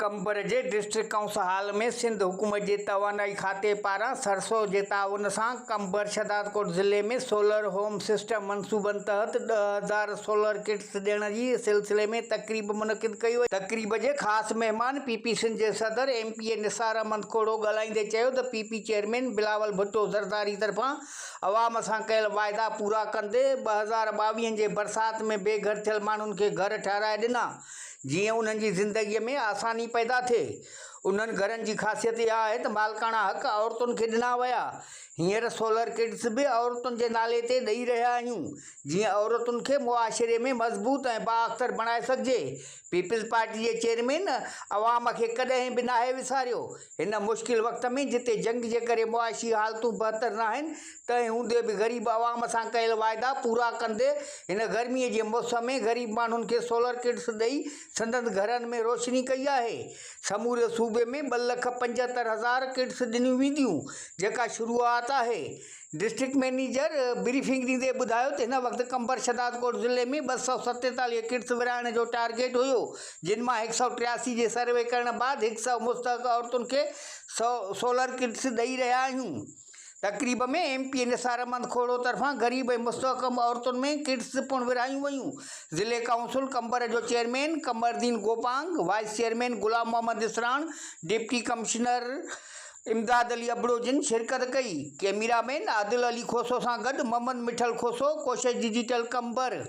قمبر جي district council hall ۾ Sindh حڪومت جي توانائي کاتي پاران سرسو جي تعاون سان قمبر شهدادڪوٽ ضلعي ۾ سولر هوم سسٽم منصوبن تحت 10,000 سولر ڪٽس ڏيڻ جي سلسلي ۾ تقريب منعقد ڪئي وئي. تقريب جي خاص مهمان پي پي سنڌ جي صدر M P A Nisar Ahmed Khuhro ڳالهائيندي چيو ته P P chairman Bilawal Bhutto Zardari طرفان عوام سان ڪيل واعدا پورا ڪندي 2022 جي برسات ۾ بي گهر ٿيل ماڻهن کي گهر ٺهرائي ڏنا جيئن انهن جي زندگي ۾ آساني پيدا ٿئي. انهن گهرن جي خاصيت اها آهي ته مالڪاڻا حق عورتن کي ڏنا ويا. هينئر سولر ڪٽس به عورتن جي نالي تي ڏئي رهيا آهيون جيئن عورتن کي معاشري ۾ مضبوط ۽ بااختر بڻائي سگهجي. پيپلز پارٽي جي چيئرمين عوام کي ڪڏهن به ناهي وساريو. هن مشڪل وقت ۾ جتي جنگ جي ڪري معاشي حالتون بهتر ناهن، تنهن هوندي به غريب عوام سان ڪيل واعدا پورا ڪندي هن گرمي جي موسم ۾ غريب ماڻهن کي سولر ڪٽس ڏئي سندن گهرن ۾ روشني ڪئي آهي. سموري صوبي ۾ 2,75,000 ڪٽس ڏنيون وينديون، جيڪا شروعات آهي. ڊسٽرڪٽ مئنيجر بريفنگ ڏيندي ٻڌايو ته هن وقت قمبر شهدادڪوٽ ضلعي ۾ 247 ڪٽس ورهائڻ جو ٽارگيٽ هيو جن مان 183 جي سروي ڪرڻ بعد هڪ سئو مستحق عورتن کي سولر ڪٽس ڏئي رهيا آهيون. تقريب ۾ M P A Nisar Ahmed Khuhro طرفان غريب ۽ مستحڪم عورتن ۾ ڪٽس پڻ ورهايون ويون. ضلعي ڪائونسل قمبر جو chairman Qamardeen Gopang, vice chairman Ghulam Muhammad Isran, deputy commissioner Imdad Ali Abro جن شرڪت ڪئي. ڪئميرا مين عادل علي کوسو سان گڏ محمد مٺل کوسو، ڪوشش ڊجيٽل قمبر.